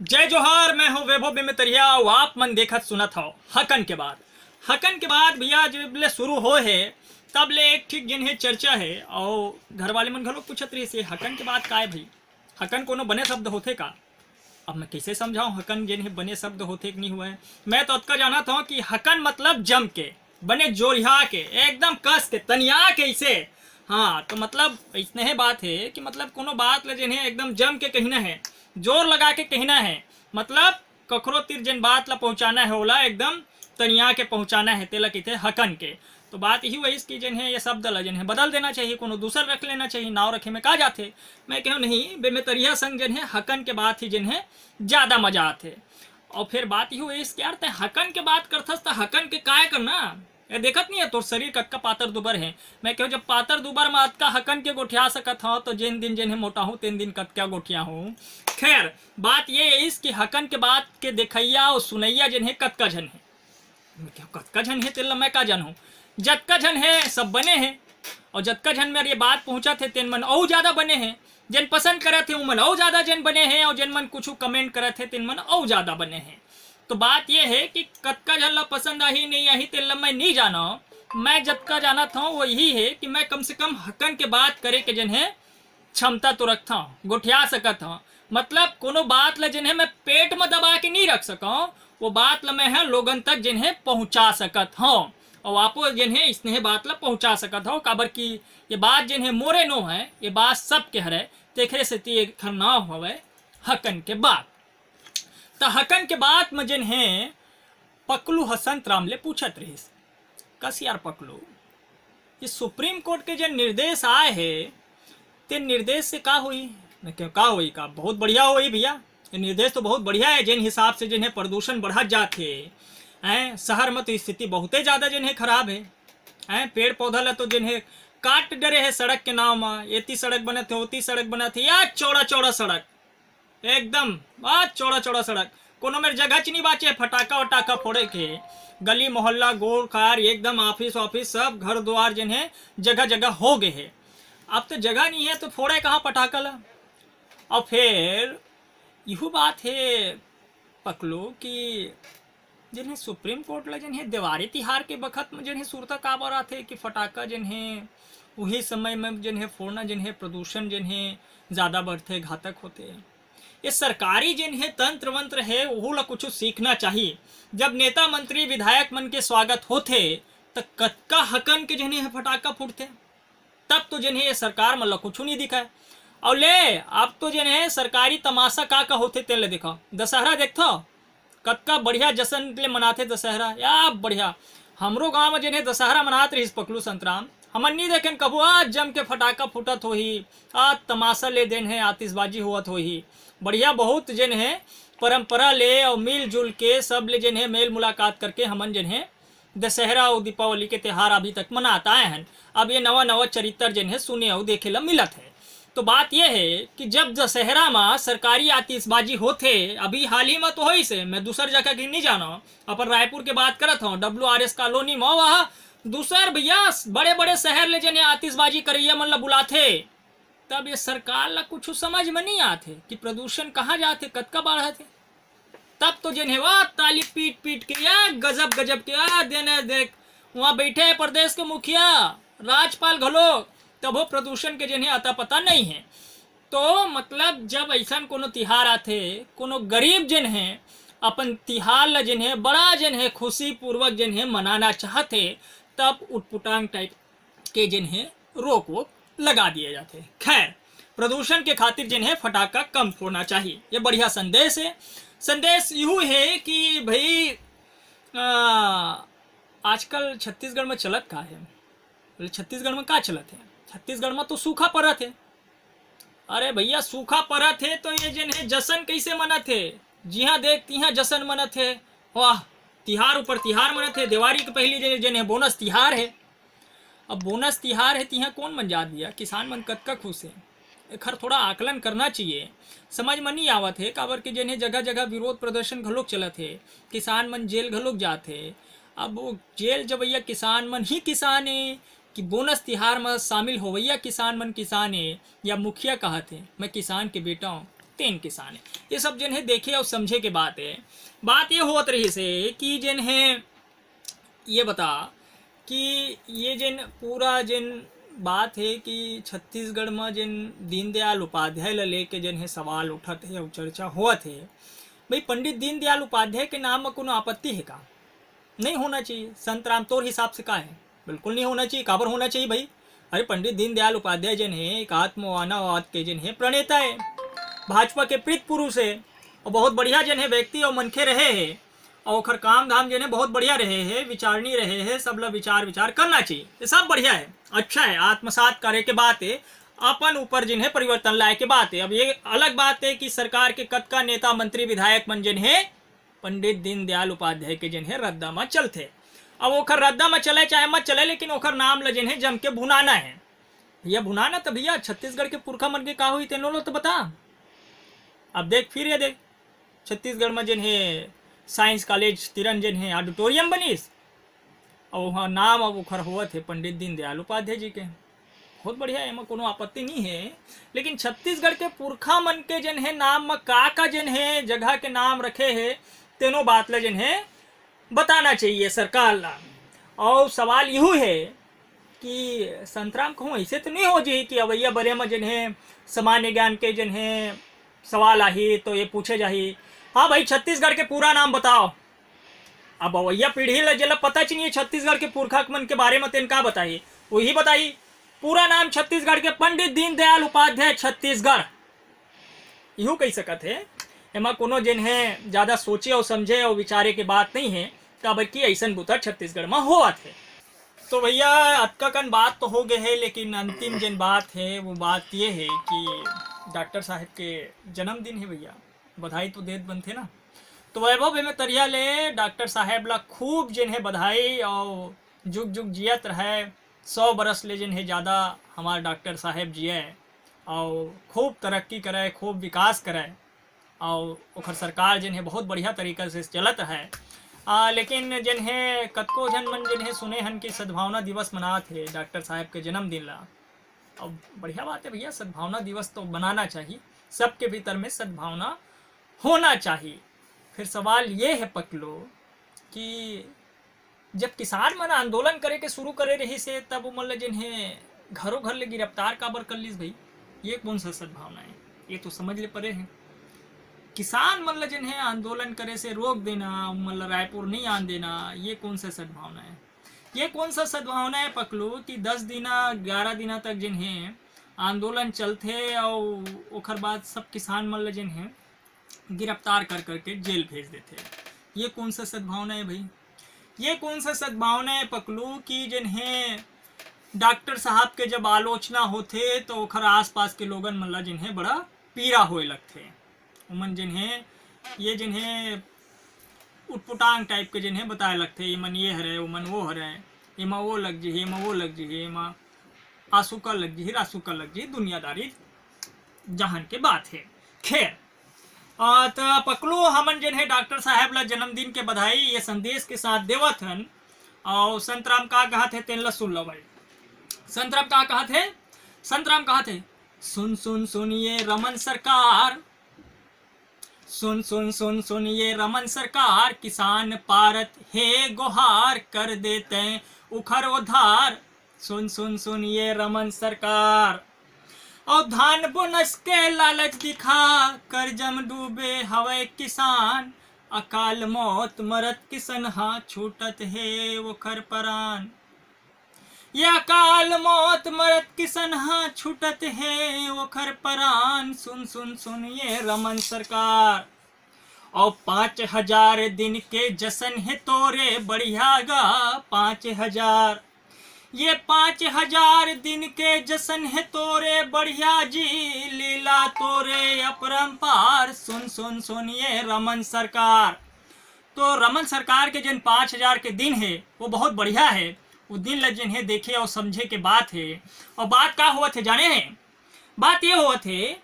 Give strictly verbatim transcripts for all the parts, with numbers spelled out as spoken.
जय जोहार, मैं हूँ वैभव बेमेतरिया अउ आप मन देखत सुनत हव हकन के बात। हकन के बात भैया जब ले शुरू होय हे तब ले एक ठीक जिन हे चर्चा हे अउ घर वाले मन घलो पूछत रहिस हे, "हकन के बात काय भई? हकन कोनो बने शब्द होथे का?" अब मैं कइसे समझाऊं हकन जिन हे बने शब्द होथे कि नहीं होय। मैं तो अतका जानत हूँ कि हकन मतलब जम के, बने जोरिहा के, एकदम कस के, तनिया के इसे। हाँ, तो मतलब इसने बात हे कि मतलब कोनो बात ल जिन हे एकदम जम के कहिना हे, जोर लगा के कहिना हे, मतलब कखरो तीर जेन बात ल पहुँचाना हे ओला एकदम तनिया के पहुँचाना हे, तेला कहिथे हकन के। तो बात इही होइस कि जेन हे ये शब्द ल जेन हे बदल देना चाहिए, कोनो दूसर रख लेना चाहिए, नाव रखे में का जाथे। मैं कहूँ नहीं, बेमेतरिया संग जेन हे हकन के बात ही जेन हे ज्यादा मजा आथे। अउ फिर बात इही होइस कि यार तैं हकन के बात करथस त हकन के काय करना? ये देखत नहीं है तोर शरीर कतका पातर दुबर हे। मैं कहूँ जब पातर दुबर म अतका हकन के गोठिया सकत हव तो जेन दिन जेन हे मोटा हूँ तेन दिन कतका गोठिया हूँ। खैर, बात ये इस कि हकन के बात के देखइया अउ सुनइया जेन हे कतका झन हे। मैं कहूँ कतका झन हे तेला मैं का जानहूँ, जतका झन हे सब बने हे। अउ जतका झन मेर ये बात पहुँचत हे तेन मन अउ ज्यादा बने हे, जेन पसंद करत हे उमन अउ ज्यादा जेन बने हे, अउ जेन मन कुछु comment करत हे तेन मन अउ ज्यादा बने हे। तो बात ये हे कि कतका झन ला पसंद आही नहीं आही तेला मैं नहीं जानव। मैं जतका जानत हूँ वो यही हे कि मैं कम से कम हकन के बात करे के जेन हे क्षमता तो रखत हव, गोठिया सकत हव। मतलब कोनो बात ल जेन हे मैं पेट म दबा के नहीं रख सकव, वो बात ल मैं ह लोगन तक जेन हे पहुँचा सकत हव। अउ आपो जेन हे इसने बात ल पहुँचा सकत हव, काबर कि ये बात जेन हे मोरे नो हे, ये बात सबके हरे, तेखरे सेती एखर नाव हवय हकन के बात। त हकन के बात म जेन हे पकलू ह संतराम ले पूछत रहिस, "कस यार पकलू, ये सुप्रीम कोर्ट के जेन निर्देश आय हे, ते निर्देश से का होई?" मैं कहूँ, "का होई का? बहुत बढ़िया होई भैया, ये निर्देश तो बहुत बढ़िया हे।" जेन हिसाब से जेन हे प्रदूषण बढ़त जात हे, हैं, शहर में तो स्थिति बहुते ज्यादा जेन हे खराब हे, हैं, पेड़ पौधा ला तो जेन हे काट डरे हे सड़क के नाम म, एती सड़क बनत हे, ओती सड़क बनत हे, या चौड़ा चौड़ा सड़क, एकदम आ चौड़ा चौड़ा सड़क, कोनो मेर जगह च नहीं बाचे फटाका वटाका फोड़े के। गली मोहल्ला गोल कार एकदम office office सब घर द्वार जेन हे जगह जगह हो गए हे। अब तो जगह नहीं हे तो फोड़े कहाँ पटाखा ला? अउ फिर इहू बात हे पकलू कि जेन हे सुप्रीम कोर्ट ला जेन हे देवारी तिहार के बखत में जेन हे सुरता काबर आथे कि फटाका जेन हे उही समय में जेन हे फोड़ना जेन हे प्रदूषण जेन हे ज्यादा बढ़थे, घातक होथे। ये सरकारी जेन हे तंत्र मंत्र हे ओहू ला कुछ सीखना चाहिए। जब नेता मंत्री विधायक मन के स्वागत होथे त कतका हकन के जेन हे फटाका फूटथे, तब तो जेन हे ये सरकार मन ला कुछ नहीं दिखाए। अउ ले अब तो जेन हे सरकारी तमाशा का का होथे तेन ला देखो, दशहरा देखथो कतका बढ़िया जश्न ले मनाथे दशहरा, या बढ़िया। हमरो गांव में जेन हे दशहरा मनात रहिस पकलू संतराम, हमन नहीं देखेन कभू आ जम के फटाका फूटत होही, आ तमाशा ले देन हे आतिशबाजी होवत होही। बढ़िया बहुत जेन हे परंपरा ले अउ मिलजुल के सब ले जेन हे मेल मुलाकात करके हमन जेन हे दशहरा अउ दीपावली के त्योहार अभी तक मनात आए हन। अब ये नवा नवा चरित्र जेन हे सुने अउ देखे ला मिलत हे। तो बात ये हे कि जब दशहरा म सरकारी आतिशबाजी होथे, अभी हाल ही म तो होइस हे, मैं दूसर जगह के नहीं जानव, अपन रायपुर के बात करत हव, डब्ल्यू आर एस कॉलोनी म वह दूसर भैया बड़े बड़े शहर ले जेन हे आतिशबाजी करैया मन ला बुलाथे, तब ये सरकार ला कुछ समझ में नहीं आथे कि प्रदूषण कहाँ जाथे, कतका बढ़त हे। तब तो जेन हे वाह ताली पीट पीट के या गजब गजब के आ देने देख, वहाँ बैठे हे प्रदेश के मुखिया, राज्यपाल घलो, तभो प्रदूषण के जेन हे अता पता नहीं हे। तो मतलब जब ऐसन कोनो तिहार आथे, कोनो गरीब जेन हे अपन तिहार ला जेन हे बड़ा जेन हे खुशी पूर्वक जेन हे मनाना चाहथे, तब उटपुटांग टाइप के जेन हे रोक वोक लगा दिए जाथे। खैर, प्रदूषण के खातिर जेन हे फटाका कम फोड़ना चाहिए, ये बढ़िया संदेश हे। संदेश यहू हे कि भाई, आ, आजकल छत्तीसगढ़ में चलत का हे? बोले, "छत्तीसगढ़ में का चलत हे? छत्तीसगढ़ में तो सूखा परत हे।" अरे भैया, सूखा परत हे तो ये जेन हे जश्न कैसे मनत हे? जिहाँ देख तिहाँ जश्न मनत हे। वाह, तिहार ऊपर तिहार मनत हे। देवारी के पहली जे-, जेन हे बोनस तिहार हे। अब बोनस तिहार हे तिहाँ कौन मन जात भैया, किसान मन कतका खुश हे। एखर थोड़ा आकलन करना चाहिए। समझ में नहीं आवत हे, काबर के जेन हे जगह जगह विरोध प्रदर्शन घलोक चलत हे, किसान मन जेल घलोक जात हे। अब वो जेल जवैया किसान मन ही किसान हे कि बोनस तिहार म शामिल होवैया किसान मन किसान हे या मुखिया कहत हे, "मैं किसान के बेटा हूँ, तेन किसान हे। ये सब जेन हे देखे अउ समझे के बात हे। बात ये होत रहिस हे कि जेन हे ये बता कि ये जेन पूरा जेन बात हे कि छत्तीसगढ़ म जेन दीनदयाल उपाध्याय ल लेके जेन हे सवाल उठत हे अउ चर्चा होवत हे, भाई पंडित दीनदयाल उपाध्याय के नाम म कोनो आपत्ति हे का? नहीं होना चाहिए। संत राम, तोर हिसाब से का हे? बिल्कुल नहीं होना चाहिए। काबर होना चाहिए भाई? अरे पंडित दीनदयाल उपाध्याय जेन हे एकात्म मानववाद के जेन हे प्रणेता हे, भाजपा के प्रीत पुरुष हे, अउ बहुत बढ़िया जेन हे व्यक्ति अउ मनखे रहे हे, अउ ओखर काम धाम जेन हे बहुत बढ़िया रहे हे, विचारणी रहे हे, सब ला विचार विचार करना चाहिए। ये सब बढ़िया हे, अच्छा हे, आत्मसात करे के बात हे, अपन ऊपर जेन हे परिवर्तन लाए के बात हे। अब ये अलग बात हे कि सरकार के कतका नेता मंत्री विधायक मन जेन हे पंडित दीनदयाल उपाध्याय के जेन हे रद्दा म चलथे। अब ओखर रद्दा म चले चाहे मत चले, लेकिन ओखर नाम ल जेन हे जम के भुनाना हे। भैया भुनाना त भैया छत्तीसगढ़ के पुरखा मन के का होई तेनो ल तो बता। अब देख, फिर ये देख, छत्तीसगढ़ म जेन हे साइंस कॉलेज तिरन जेन हे ऑडिटोरियम बनिस, अउ वहाँ नाम अब ओखर होवत हे पंडित दीनदयाल उपाध्याय जी के। बहुत बढ़िया, एमा कोनो आपत्ति नहीं हे, लेकिन छत्तीसगढ़ के पुरखा मन के जेन हे नाम म का का जेन हे जगह के नाम रखे हे, तेनो बात ल जेन हे बताना चाहिए सरकार ला। अउ सवाल यहू हे कि संतराम कहूँ ऐसे तो नहीं हो जी कि अवैया बरे म जेन हे सामान्य ज्ञान के जेन हे सवाल आही तो ये पूछे जाही, "हाँ भाई, छत्तीसगढ़ के पूरा नाम बताओ।" अब अवैया पीढ़ी ल जेला पता च नहीं हे छत्तीसगढ़ के पुरखा मन के बारे म, तेन का बताही? वही बताही, "पूरा नाम छत्तीसगढ़ के पंडित दीनदयाल उपाध्याय छत्तीसगढ़।" इहू कही सकत हे। एमा कोनो जेन हे ज्यादा सोचे अउ समझे अउ विचारे के बात नहीं हे, काबर कि अइसन बुता छत्तीसगढ़ म होवत हे। तो भैया, अतका कन बात तो हो गए हे, लेकिन अंतिम जेन बात हे वो बात ये हे कि डॉक्टर साहब के जन्मदिन हे भैया, बधाई तो देत बनथे ना। तो वैभव एमे तरिया ले डॉक्टर साहब ला खूब जेन हे बधाई अउ जुग जुग जियत रहे, सौ बरस ले जेन हे ज्यादा हमार डॉक्टर साहब जिए अउ खूब तरक्की करे, खूब विकास करे। अउ ओखर सरकार जेन हे बहुत बढ़िया तरीका से चलत हे। आ, लेकिन जेन हे कतको झन मन जेन हे सुने हन कि सद्भावना दिवस मनात हे डॉक्टर साहब के जन्मदिन ला। अब बढ़िया बात हे भैया, सद्भावना दिवस तो मनाना चाहिए, सबके भीतर में सद्भावना होना चाहिए। फिर सवाल ये हे पकलो कि जब किसान मन आंदोलन करे के शुरू करे रहिस हे, तब ओमन ल जेन हे घरों घर ले गिरफ्तार काबर कर लिस भाई? ये कौन सा सद्भावना हे? ये तो समझ ले परे हे। किसान मन ल जेन हे आंदोलन करे से रोक देना, ओमन ल रायपुर नहीं आन देना, ये कौन सा सद्भावना हे? ये कौन सा सद्भावना हे पकलो कि दस दिना, ग्यारह दिना तक जेन हे आंदोलन चलथे अउ ओखर बाद सब किसान मन ल जेन हे गिरफ्तार कर करके जेल भेज देथे? ये कौन सा सद्भावना हे भाई? ये कौन सा सद्भावना हे पकलो कि जेन हे डॉक्टर साहब के जब आलोचना होथे तो ओखर आसपास के लोगन मन ला जेन हे बड़ा पीरा होए लगथे। ओमन जेन हे, ये जेन हे उटपुटांग टाइप के जेन हे बताए लगथे, "एमन ये हरे, ओमन वो हरे, एमा वो लग जही, एमा वो लग जही, एमा आसुका लग जही, रासुका लग जही", दुनियादारी जहान के बात हे। खैर, आ, त पकलो, हमन जेन हे डॉक्टर साहब ला जन्मदिन के बधाई ये संदेश के साथ देवत हन। अउ संतराम का कहत हे, तेन ला सुन लो भाई। संतराम का कहत हे? संतराम कहत हे, "सुन सुन सुन ये रमन सरकार, सुन सुन सुन सुन ये रमन सरकार, किसान पारत हे गोहार, कर देते उखर उधार। सुन सुन सुन ये रमन सरकार, अउ धान बोनस के लालच दिखा, कर्जम डूबे हवय किसान, अकाल मौत मरत किसनहा, छूटत हे ओखर परान।" ये अकाल मौत मरत किसनहा, छूटत हे ओखर परान। सुन सुन सुन ये रमन सरकार, अउ पाँच हजार दिन के जसन हे तोरे बढ़िया गा, पाँच हजार। ये पाँच हजार दिन के जसन हे तोरे बढ़िया जी, लीला तोरे अपरंपार। सुन सुन सुन ये रमन सरकार। तो रमन सरकार के जेन पाँच हजार के दिन हे, वो बहुत बढ़िया हे। वो दिन ल जेन हे देखे अउ समझे के बात हे। अउ बात का होवत हे जाने हे? बात ये होवत हे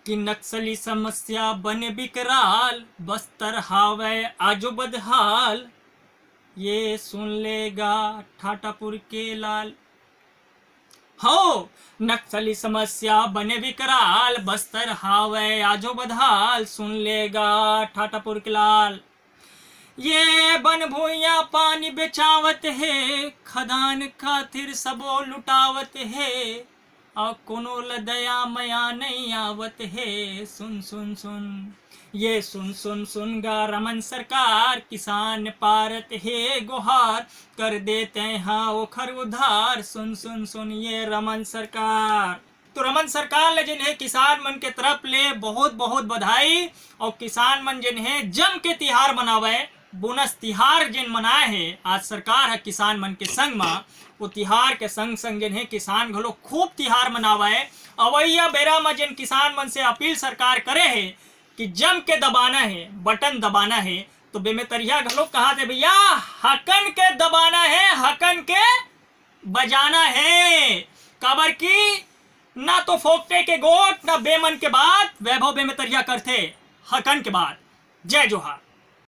कि नक्सली समस्या बने विकराल, बस्तर हावय आजो बदहाल। ये सुन ले गा ठाठापुर के लाल। हो, नक्सली समस्या बने विकराल, बस्तर हावय आजो बदहाल, सुन ले गा ठाठापुर के लाल। ये बन भुइयां पानी बेचावत हे, खदान खातिर सबो लुटावत हे, अउ कोनो ल दया मया नइ आवत हे। सुन सुन सुन, ये सुन सुन सुन गा रमन सरकार, किसान पारत हे गोहार, कर दे तैं हा ओखर उद्धार। सुन सुन सुन ये रमन सरकार। तो रमन सरकार ले जेन हे किसान मन के तरफ ले बहुत बहुत बधाई। और किसान मन जेन हे जम के तिहार मनावे, बोनस तिहार जेन मनाए हे आज सरकार ह किसान मन के संग म, वो तिहार के संग संग जेन हे किसान घलो खूब तिहार मनावे। अवैया बेरा म जेन किसान मन से अपील सरकार करे हे कि जम के दबाना हे, बटन दबाना हे, तो बेमेतरिया घलो कहा थे भैया, हकन के दबाना हे, हकन के बजाना हे। काबर कि ना तो फोकटे के गोठ, ना बेमन के बात, वैभव बेमेतरिया करथे हकन के बात। जय जोहार।